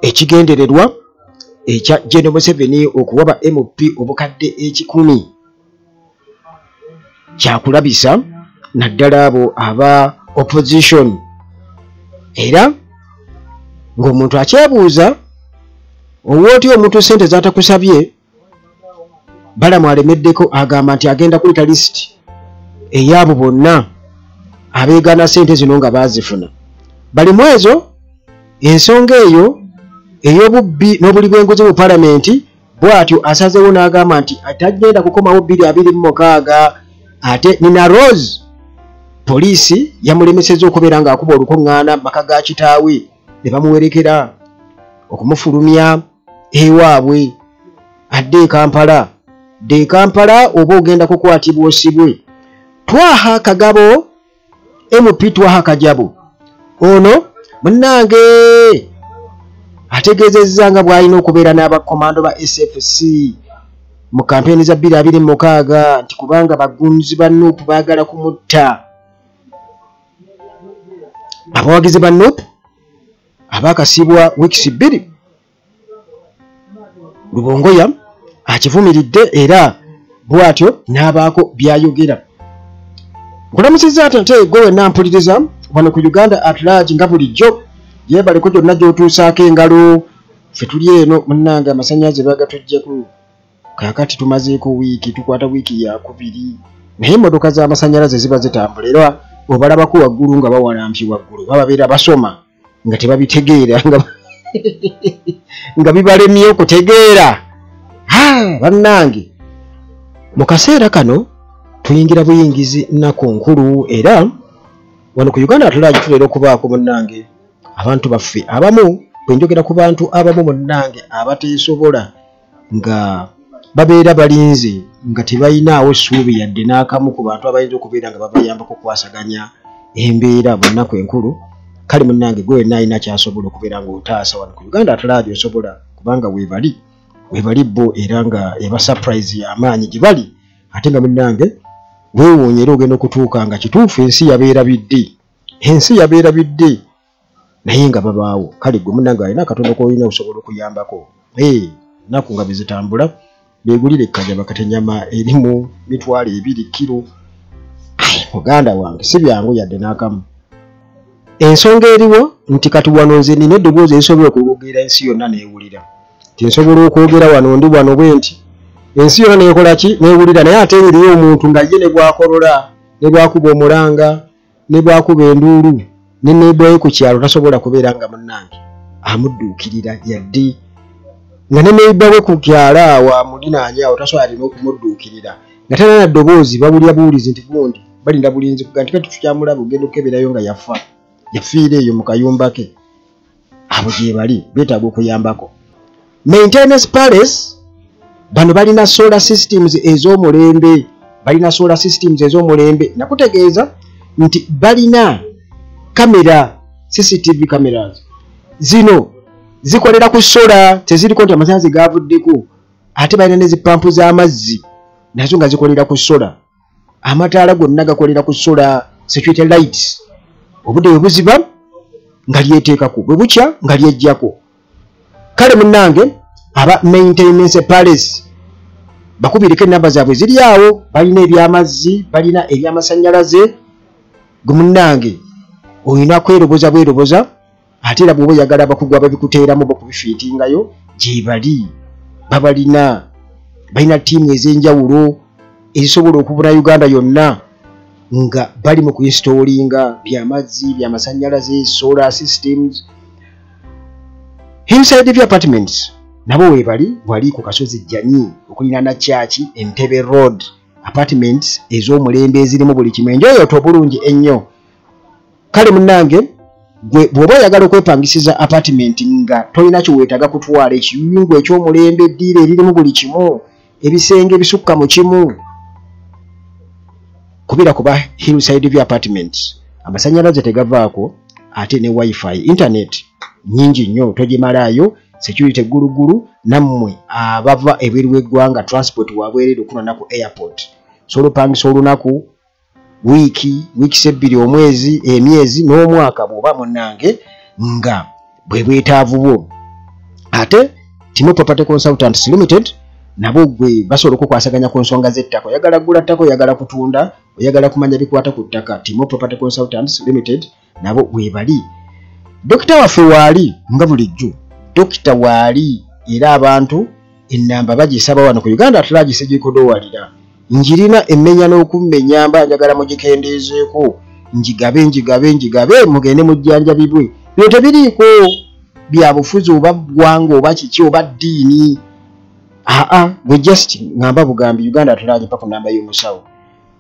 Ekigendererwa ekya General Museveni okuwa ba MP obukadde 100 kyakulabisa naddala abo aba opposition. Era ng'omuntu akyebuuza owooti omuntu ssente z'atakusabye. Balamu alemeddeko, agamba nti agenda kulita lisiti ey'abo bonna abeegaana ssente zino nga baazifuna. Balimu ezo ensonga eyo ey'obubbi n'obuli bw'enguzi mu palamenti. Bw'atyo asazeewo n'agamba nti tagenda kukomawo 2026. Ate Nina Rose poliisi yamulemesezza okubeera ng'akuba olukuŋŋaana mu maka ga kitaawe, ne bamuwerekera okumufulumya ewaabwe adde e Kampala. Dde e Kampala oba ogenda kukwatibwa osibwe. Twaha Kagabo, MP Twaha Kajabo, ono munnange ategeezezza nga bw'alina okubeera n'abakomando ba SFC mu kampeyini za 2026, nti kubanga bagunzi ba NUP baagala kumutta. Abawagizi ba NUP abaakasibwa wiikisi 2, Lubongoya akivumiridde era bw'atyo n'abaako by'ayogera. Nkulamusizza ate nte gwe wenna mpuliriza wano ku Uganda at Large. Nga bulijjo, gyebaleko gyonna gy'otuusaako engalo. Ffe tuli eno munnange, amasannyalaze bagatuggyeko, kaakati tumazeeko wiiki, tukwata wiiki yakubiri, naye emmotoka z'amasannyalaze ziba zitambula era obalabako waggulu nga bawalampye waggulu, bababeera basoma nga tebabitegeera, nga bibalemye okutegeera. Bannange, mu kaseera kano tuyingira buyingizi nnaku nkulu, era wano ku Uganda at Large tutera okubaako munnange abantu baffe abamu. Bwe njogera ku bantu abamu munnange abateesobola, nga babeera balinze nga tebalinaawo ssuubi yadde n'akamu ku bantu abayinza okubeera nga babayambako okukwasaganya embeera mu nnaku enkulu. Kale munnange, gwe wenna alina kyasobola okubeera ng'otaasa wano ku Uganda at Large, osobola, kubanga weebali, weebali bo, era nga eba surprise y'amaanyi gye bali. Ate nga munnange weewuunya, era ogenda okutuuka nga kituufu ensi yabeerabidde, ensi yabeerabidde, naye nga babaawo. Kale gwe munnange alina akatono k'olina osobola okuyambako, nnaku nga bwe zitambula, beegulire ekkajaba. Kati ennyama eri mu 20,000 kiro. Muganda wange, si byangu yadde n'akamu. Ensonga eriwo nti kati wano nze nina eddoboozi erisobola okwogera ensi yonna neewulira, nti nsobola okwogera wano, ndi wano bwe nti ensi yonna neekola ki? Neewulira. Naye ate eriyo omuntu nga ye ne bwakolola, ne bwakuba omulanga, ne bwakuba enduulu ne neebwayo ku kyalo, tasobola kubeera nga munnange amudduukirira, yadde nga ne neighbour we ku kyalo awo amulinaanye awo tasobola alina okumudduukirira, nga talina ddoboozi. Bawulira buwulizi nti gundi, balinda bulinzi kuga nti kati tukyamulaba, ogenda okukeberayo nga yafa, yafiira eyo mu kayumba ke. Abo gye bali, beetaaga okuyambako. Maintenance Palace, bano balina solar systems ez'omulembe, balina solar systems ez'omulembe. Nakutegeeza nti balina kamera, CCTV cameras. Zino zikolera ku solar, teziriko nti amasannyalaze gavuddeko. Ate balina ne zipampu z'amazzi, nazo nga zikolera ku solar. Amataala gonna gakolera ku solar. Security lights, obudde bwe buziba nga lyeteekako, bwe bukya nga lyejjako. Kale munnange, aba Maintenance Palace bakubireko, enamba zaabwe ziri awo. Balina ebyamazzi, balina ebyamasannyalaze. Gwe munnange olina kweroboza bweroboza. Ate era bw'oba oyagala abakugu ababikuteeramu bakubifiitingayo, gye bali, babalina. Balina ttiimu ez'enjawulo ezisobola okubuna Uganda yonna nga bali mu kuinstallinga byamazzi, byamasannyalaze, solar systems. Hillside View Apartments nabo weebali wali ku kasozi Jjanyi okulinaana Kyaki, Entebbe Road. Apartments ez'omulembe ezirimu buli kimu, enjoyoota obulungi ennyo. Kale munnange, gwe bw'oba oyagala okwepangisiza apartment nga tolina kyeweetaaga kutwala, ekiyungu eky'omulembe, eddiiro eririmu buli kimu, ebisenge ebisukka mu kimu, kubira kuba Hillside View Apartments. Amasannyalaze tegavaako, ate ne WiFi, internet nyingi nnyo, togimalaayo. Security eggulugulu. Nammwe abava ebweru w'eggwanga, transport wabwereere okunona ku airport. Sobola opangisa olunaku, wiiki, wiikisi 2, omwezi, emyezi n'omwaka, bw'oba munnange nga bwe bwetaavu bwo. Ate Timo Property Consultants Limited nabo gwe basobola okukwasaganya ku nsonga z'ettaka. Oyagala kugula ttaka, oyagala kutunda, oyagala kumanya bikwata ku ttaka, Timo Property Consultants Limited nabo webali. Dokita waffe waali nga bulijjo, dokita waali era abantu ennamba bagisaba wano ku Uganda at Large segikodowalira. Njirina emmenya n'okummenya mba njagala mugikendeezeeko, njigabe njigabe njigabe mugende mujjanjabibwe. Bino tebiriiko bya bufuzi oba ggwanga oba kiki oba ddiini. Aa gwe just ngamba bugambi Uganda at Large mpaka ku nnamba y'omusawo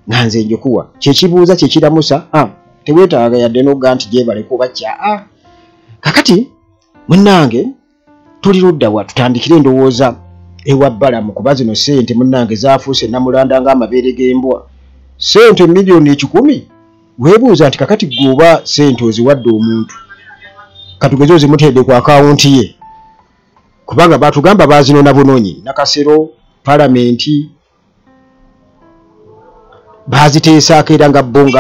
nga nze njikuwa kyekibuuza kyekiramusa. Teweetaaga yadde n'okuga nti gyebaleko oba kya. Kakati munnange tuli ludda wa tutandikire endowooza ewa Balamu, kuba zino ssente munnange zaafuuse namulanda ng'amabeere g'embwa. Ssente 1,000,000 weebuuza nti kakati gwe oba ssente oziwadde omuntu, katugeze ozimuteedde ku akawunti ye, kubanga baatugamba baazinona bunonyi Nakasero palamenti baaziteesaako era nga bo mu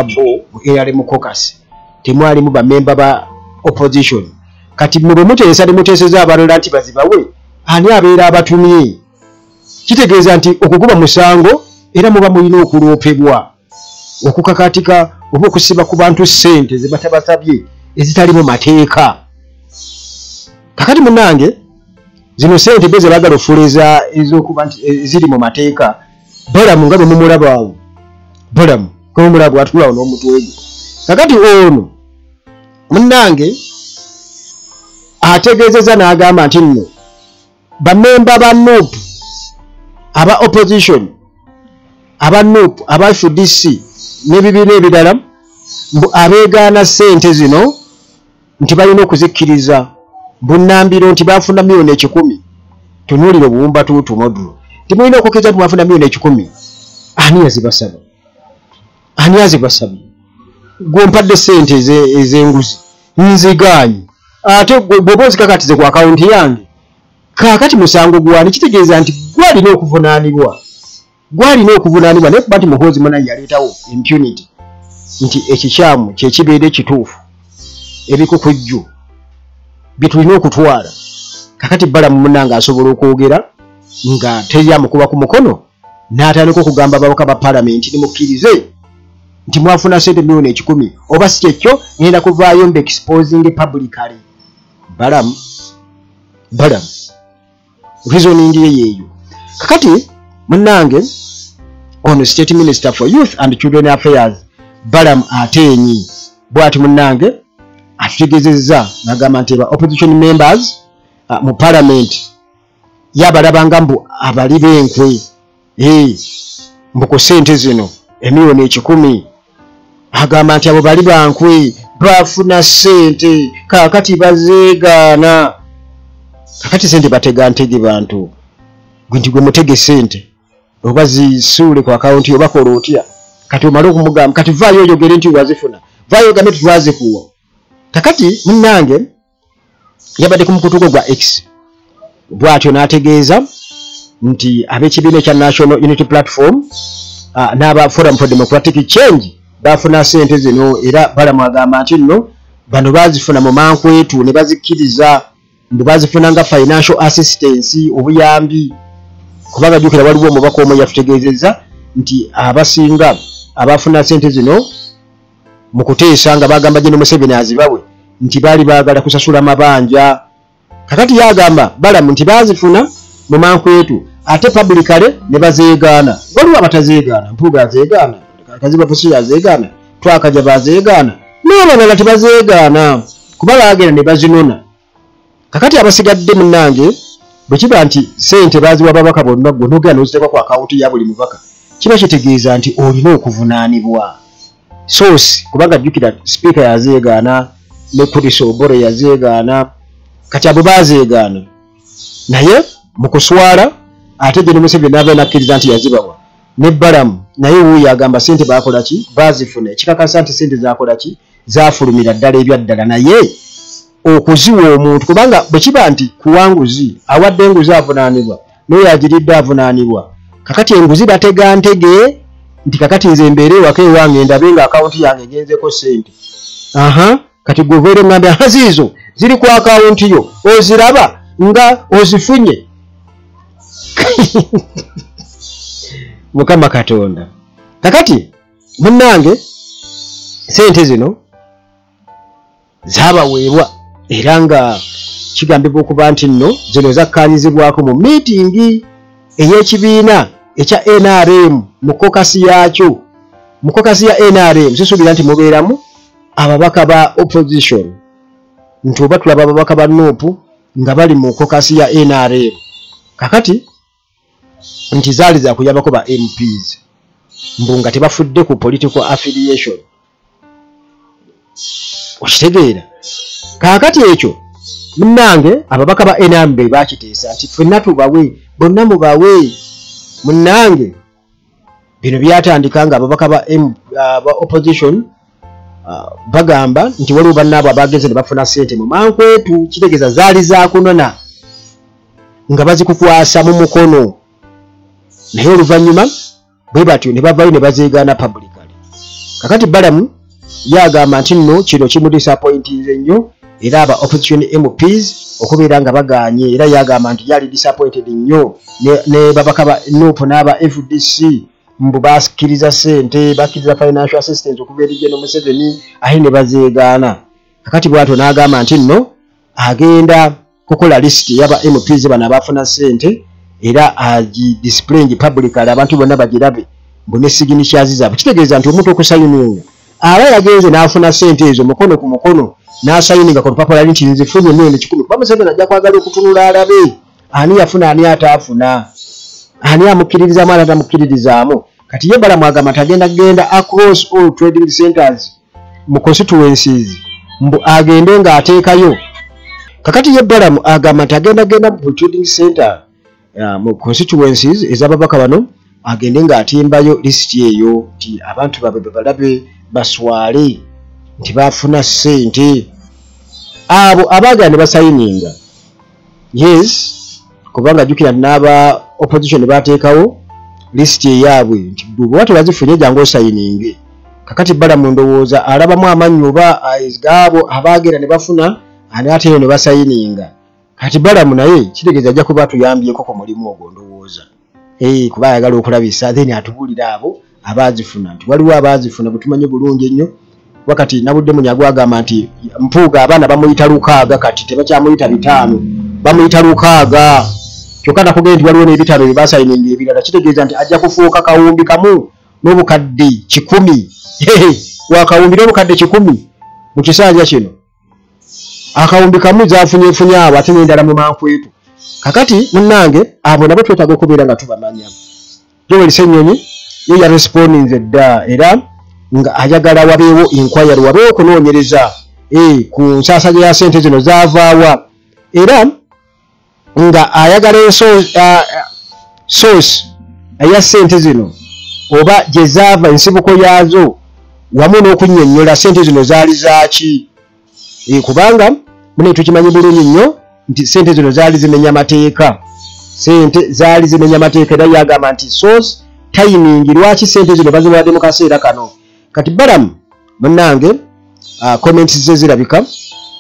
ARM caucus temwalimu bamemba ba opposition. Kati mwe bwe muteesa ne muteeseza abalala nti bazibawe, ani abeera abatumye? Kitegeeza nti okukuba musango era muba mulina okuloopebwa, okukakatika oba okusiba ku bantu ssente ze batabasabye ezitali mu mateeka. Kakati munnange zino ssente be ze baagala okufuula ez'okuba nti eziri mu mateeka. Balamu nga bwe mumulaba awo, Balamu nga mumulaba atuula awo n'omutwe gwe. Kakati ono munnange ategeezezza n'agamba nti nno bamemba ba NUP aba opposition, aba NUP, aba FDC n'ebibiina ebirala mbu abeegaana ssente zino nti balina okuzikkiriza bunnambiro nti baafuna 1,000,000. Tunuulira obuwumbatuutu modulo nti mulina okukkiriza nti mwafuna 1,000,000. Ani yazibasaba? Ani azibasaba? Gwe mpadde ssente ez'enguzi nzigaanyi, ate bw'oba ozikakatize ku akawunti yange, kaakati musango gwani? Kitegeeza nti gwalina okuvunaanibwa, gwalina okuvunaanibwa. Naye kuba nti Muhoozi munaye yaleetawo impunity nti ekikyamu kyekibeera ekituufu, ebikukujju bye tulina okutwala. Kakati Balamu munnange asobola okwogera nga teri amukuba ku mukono n'atandika okugamba ababaka ba palamenti nimukkirize nti mwafuna ssente 1,000,000, oba si kyekyo ngenda kuvaayo mbe exposing publicly. Balamu Balamu reasoning ye yeeyo. Kakati munnange ono State Minister for Youth and Children Affairs Balamu Ateenyi bw'ati munnange atutegeezezza n'agamba nti ba opposition members mu parliament yabalabanga mbu abali b'enkwe mbu ku ssente zino 1,000,000. Agamba nti abo bali bankwe bafuna ssente kaakati bazeegaana. Kakati ssente batega ntege bantu, gwe nti gwe mutege ssente oba zisuule ku akawunti oba kola otya? Kati omale okumugamba kati vaayo oyogere nti wazifuna, vaayo ogambe nti twazikuwa. Kakati munnange yabadde ku mukutu gwe gwa X bw'atyo n'ategeeza nti ab'ekibiina ekya National Unity Platform n'aba Forum for Democratic Change bafuna ssente zino, era Balamu agamba nti nno bano baazifuna mu mankwetu ne bazikkiriza mbu bazifuna nga financial assistance, obuyambi. Kubanga jjukira waliwo omubaka omu yatutegeezezza nti abasinga abafuna ssente zino mu kuteesa nga bagamba Gen Museveni azibawe nti baali baagala kusasula mabanja. Kakati yagamba Balamu nti baazifuna mu mankwetu ate publicly ne bazeegaana. Waliwo abatazeegaana, Mpuuga azeegaana, Kaziba Fusi azeegaana, Twakaja bazeegaana, n'abalala tebazeegaana kuba baagenda ne bazinona. Kakati abasigadde munnange bwe kiba nti ssente baaziwa babaka bonna gwe n'ogenda n'oziteeka ku akawunti ya buli mubaka, kiba kitegeeza nti olina okuvunaanibwa source, kubanga jjukira sipiika yazeegaana ne Chris Obore yazeegaana. Kati abo baazeegaana naye mu kuswala ate Gen Museveni n'ava n'akkiriza nti yazibawa. Ne Balamu naye wuuyo agamba ssente baakola ki? Baazifuna. Ekikakasa nti ssente zaakola ki? Zaafulumira ddala ebyaddala. Naye okuziwa omuntu, kubanga bwe kiba nti kuwa nguzi, awadde enguzi avunaanibwa n'oyo agiridde avunaanibwa. Kakati enguzi batega ntege nti kakati nze mbeere ewaka ewange ndabe nga akawunti yange egenzeko ssente. Kati gwe oveere ŋŋambe ziizo ziri ku akawunti yo oziraba, nga ozifunye. Mukama Katonda. Kakati munnange sente zino zabaweebwa era nga kigambibwa okuba nti nno zino zakkaanyizibwako mu miitingi ey'ekibiina ekya NRM mu kokasi yaakyo. Mu kokasi ya NRM sisuubira nti mubeeramu ababaka ba opposition, nti oba tulaba ababaka ba NUP nga bali mu kokasi ya NRM. Kakati nti zaali zakuyambako ba MPs mbu nga tebafudde ku political affiliation. Okitegeera? Kaakati ekyo munnange ababaka ba NRM be bakiteesa nti ffenna tubawe, bonna mubawe. Munnange bino byatandika nga ababaka ba opposition bagamba nti waliwo bannaabwe abagenze ne bafuna ssente mu mankwetu, kitegeeza zaali zakunona nga bazikukwasa mu mukono, naye oluvannyuma bwe batyo ne bavayo ne bazeegaana publicly. Kakati Balamu yagamba nti nno kino kimudisappointinze nnyo, era aba opposition MPs okubeera nga bagaanye, era yagamba nti yali disappointed nnyo ne babaka ba NUP n'aba FDC mbu bakkiriza ssente, bakkiriza financial assistance okuva eri General Museveni ate ne bazeegaana. Kakati bw'atyo n'agamba nti nno agenda kukola lisiti y'aba MPs bano abaafuna ssente era agidisplaying publicly abantu bonna bagirabe mbu ne signatures zaabwe. Kitegeeza nti omuntu okusayininga aba yagenze n'afuna ssente ezo mukono ku mukono n'asayininga ku lupapula nti nzifunye 1,000,000, kuba Museveni ajja kwagala okutunula alabe ani yafuna ani ataafuna, ani amukkiririzaamu ani atamukkiririzaamu. Kati ye Balamu agamba nti agenda kugenda across all trading centers mu constituencies mbu agende ng'ateekayo. Kakati ye Balamu agamba nti agenda genda mu trading center mu constituencies ez'ababaka bano agende ng'atimbayo lisiti eyo nti abantu baabwe babalabe baswale nti baafuna ssente. Abo abaagala ne basayininga, yes, kubanga jjukira n'aba opposition baateekawo lisiti eyaabwe nti bw'oba tewazifunye jangu osayininge. Kakati Balamu ndowooza alabamu amannyo oba gaabo abaagera ne bafuna ate eyo ne basayininga. Kati Balamu naye kitegeeza ajja kuba atuyambyeko ku mulimu ogwo ndowooza, kuba ayagala okulabisa, then atubuulire abo abaazifuna nti waliwo abaazifuna bwe tumanyi bulungi ennyo. Wakati Nabudde Munyagwa agamba nti Mpuuga abaana bamuyita 6 kati tebakyamuyita 5, bamuyita 6. Kyokka nakugenda nti waliwo n'ebitabo bye basayininga ebirala, kitegeeza nti ajja kufuuka kawumbi kamu n'obukadde 100. Wakawumbi n'obukadde 100 mu kisanja kino, akawumbi kamu zafunyefunye abo ate n'endala mu mankwetu. Kakati munnange abo nabo twetaaga okubeera nga tubamanya. Joel Ssenyonyi ye yarespondinze dda era nga ayagala wabeewo inquiry, wabeewo okunoonyereza ku nsaasaanya ya ssente zino zaavaawa, era nga ayagala source eya ssente zino oba gye zaava, ensibuko yaazo, wamu n'okunnyonnyola ssente zino zaali zaaki, kubanga mune tukimanyi bulungi nnyo nti ssente zino zaali zimenya mateeka, ssente zaali zimenya mateeka. Era yagamba nti source, timing, lwaki ssente zino baziwadde mu kaseera kano. Kati Balamu munnange comments ze zirabika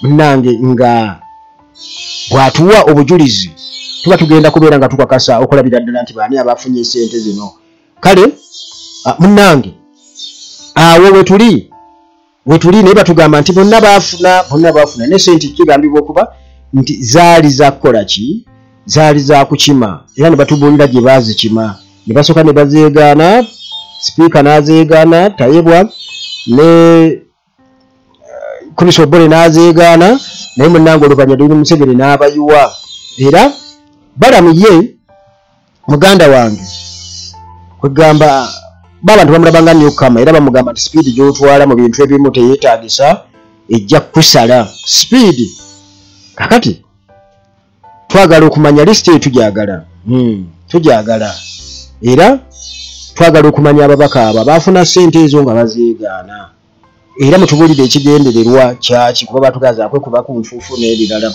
munnange nga bw'atuwa obujulizi tuba tugenda kubeera nga tukakasa okulabira ddala nti baani abafunye ssente zino. Kale munnange awo wetuli naye batugamba nti bonna baafuna, bonna baafuna ne ssente kigambibwa okuba nti zaali za kukola ki, zaali za kukima, era ne batubuulira gye baazikima ne basooka ne bazeegaana, sipiika n'azeegaana, Tayebwa ne Chris Obore n'azeegaana, naye munnange oluvannyuma Dr. Museveni n'abayiwa. Era Balamu ye muganda wange kwegamba babantu bamulabanga newcomer, era bamugamba nti speed gy'otwala mu bintu ebimu teyeetaagisa, ejja kukusala speed. Kakati twagala okumanya lisiti eyo, tugyagala, tugyagala, era twagala okumanya ababaka abo abaafuna ssente ezo nga bazeegaana, era mutubuulire ekigendererwa kyaki, kuba batugaza kwekuba ku nfuufu n'ebirala.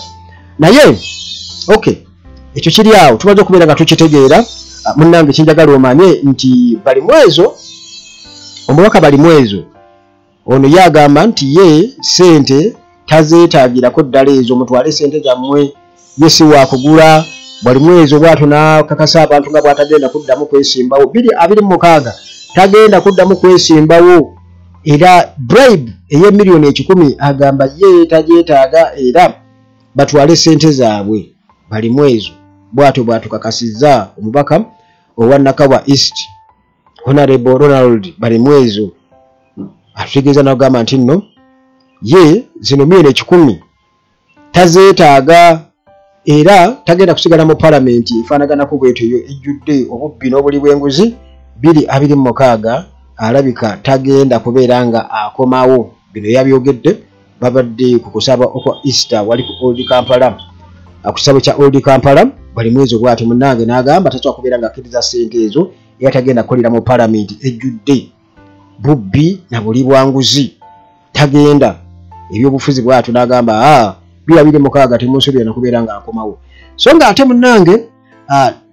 Naye okay, ekyo kiri awo tumaze okubeera nga tukitegeera. Munnange kinjagala omanye nti Balimwezo, omubaka Balimwezo ono ye agamba nti ye ssente tazeetaagirako ddala ezo, mutwale ssente zammwe. Ye si wakugula Balimwezo bw'atyo n'akakasa abantu nga bw'atagenda kuddamu kwesimbawo 2026, tagenda kuddamu kwesimbawo. Era bribe ey'emiliyoni 100 agamba ye tagyetaaga, era batwale ssente zaabwe. Balimwezo bw'atyo bw'atukakasizza omubaka owa Nakawa East, Honorable Ronald Balimwezo, atutegeeza n'agamba nti nno ye zino miliyoni 100 tazeetaaga, era tagenda kusigala mu palamenti efaanaganako bwetyo eyo ejjudde obubbi n'obuli bw'enguzi. 2026 alabika tagenda kubeera nga akomawo. Bino yabyogedde babadde ku kusaba okwa Easter wali ku Old Kampala, ku kisabo kya Old Kampala. Balimwezo bw'atyo munnange n'agamba tasobola kubeera nga akkiriza ssente ezo, era tagenda kukolera mu palamenti ejjudde bubbi na buli bwanguzi, tagenda ebyobufuzi. Bw'atyo n'agamba 2026 temunsuubira nakubeera nga akomawo. So nga ate munnange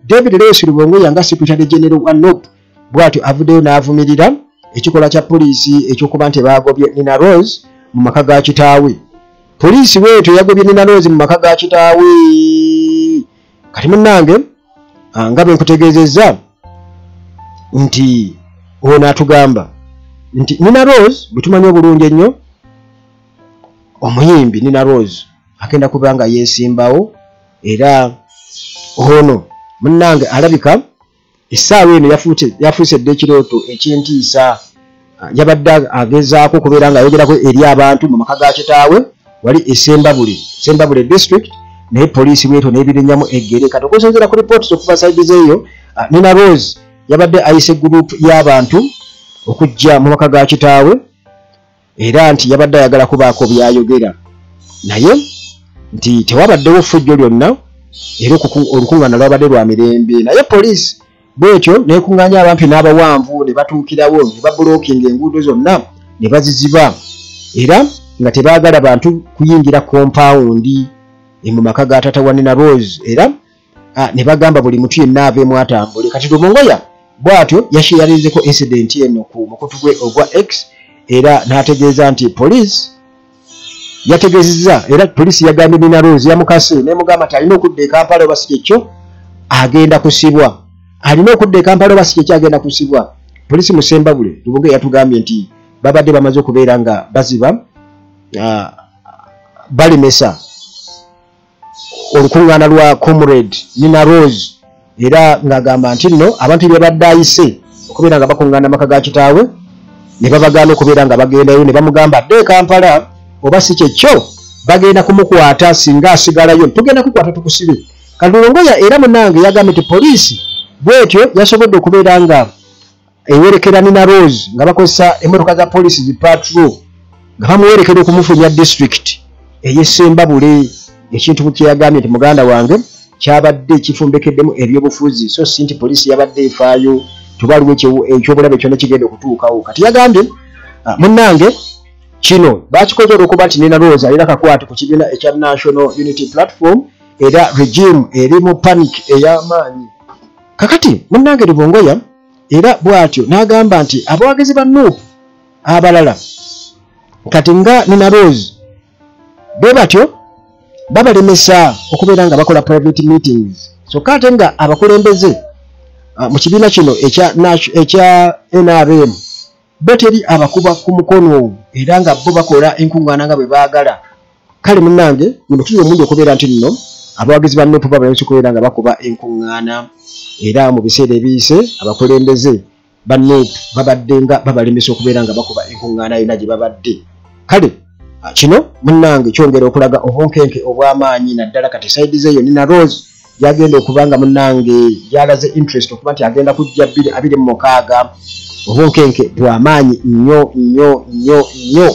David Lewis Rubongoya nga Secretary General wa NUP bw'atyo avuddeyo n'avumirira ekikolwa kya poliisi ekyokuba nti baagobye Nina Rose mu maka ga kitaawe. Poliisi bwetyo yagobye Nina Rose mu maka ga kitaawe. Kati munnange, nga bwe nkutegeezezza nti ono atugamba nti Nina Rose bwe tumanyi obulungi ennyo, omuyimbi Nina Rose agenda kuba nga yeesimbawo, era ono munnange alabika essaawa eno yafuuse dda ekirooto eky'entiisa. Yabadde agezaako okubeera ng'ayogerako eri abantu mu maka ga kitaawe wali e Sembabule, Sembabule District, naye poliisi bwetyo n'ebirinyamu eggere. Kati okusinziira ku ripooti okuva side zeeyo, Nina Rose yabadde ayise gurupu y'abantu okujja mu maka ga kitaawe, era nti yabadde ayagala kubaako by'ayogera, naye nti tewabaddewo ffujjo lyonna, era olukuŋŋaana lwabadde lwa mirembe. Naye poliisi bwetyo nekuŋŋaanya abampi n'abawanvu ne batuukirawo ne babulookinga enguudo zonna ne baziziba, era nga tebaagala bantu kuyingira kompaawundi mu maka ga taata wa Nina Rose, era ne bagamba buli muntu yenna aveemu atambule. Kati Rubongoya bw'atyo yasheyalinzeko incident eno ku mukutu gwe ogwa X, era n'ategeeza nti poliisi yategeezezza, era poliisi yagambye Nina Rose, yamukase nemugamba nti alina okudda e Kampala oba si kyekyo agenda kusibwa, alina okudda e Kampala oba si kyekyo agenda kusibwa. Poliisi mu Sembabule, Rubongoya yatugambye nti babadde bamaze okubeera nga baziba, balemesa olukuŋŋaana lwa Comrade Nina Rose, era ng'agamba nti nno abantu byabadde ayise okubeera nga bakuŋŋaana amaka ga kitaawe ne babagaana okubeera nga bagendayo, ne bamugamba adde e Kampala oba si kyekyo bagenda kumukwata, singa asigalayo tugenda kukwata tukusibe. Kati Rubongoya era munnange yagambye nti poliisi bwetyo yasobodde okubeera nga ewerekera Nina Rose nga bakozesa emmotoka za poliisi zi patrol, nga bamuwerekera okumufunya district ey'e Sembabule, ekintu kye yagambye nti muganda wange kyabadde kifumbekeddemu ebyobufuzi, so si nti poliisi yabadde efaayo tubaliwo ekyobulabe kyonna kigenda okutuukawo. Kati yagambye munnange kino bakikoze olw'okuba nti Nina Rose alina akakwate ku kibiina ekya National Unity Platform, era regime eri mu panic ey'amaanyi. Kakati munnange Rubongoya era bw'atyo n'agamba nti abawagizi ba NUP abalala kati nga Nina Rose bwe batyo babalemesa okubeera nga bakola private meetings, kyokka ate nga abakulembeze mu kibiina kino ekya NRM bo teri abakuba ku mukono, era nga bo bakola enkuŋŋaana nga bwe baagala. Kale munnange, guno tuli omundi okubeera nti nno abawagizi ba NUP babalemesa okubeera nga bakuba enkuŋŋaana, era mu biseera ebiyise abakulembeze ba NUP babadde nga babalemesa okubeera nga bakuba enkuŋŋaana yonna gye babadde. Kale kino munnange kyongera okulaga obunkenke obw'amaanyi, naddala kati side zeeyo Nina Rose gyagenda okuba nga munnange gyalaze interest okuba nti agenda kujja 2026. Obunkenke bw'amaanyi nnyo nnyo nnyo nnyo.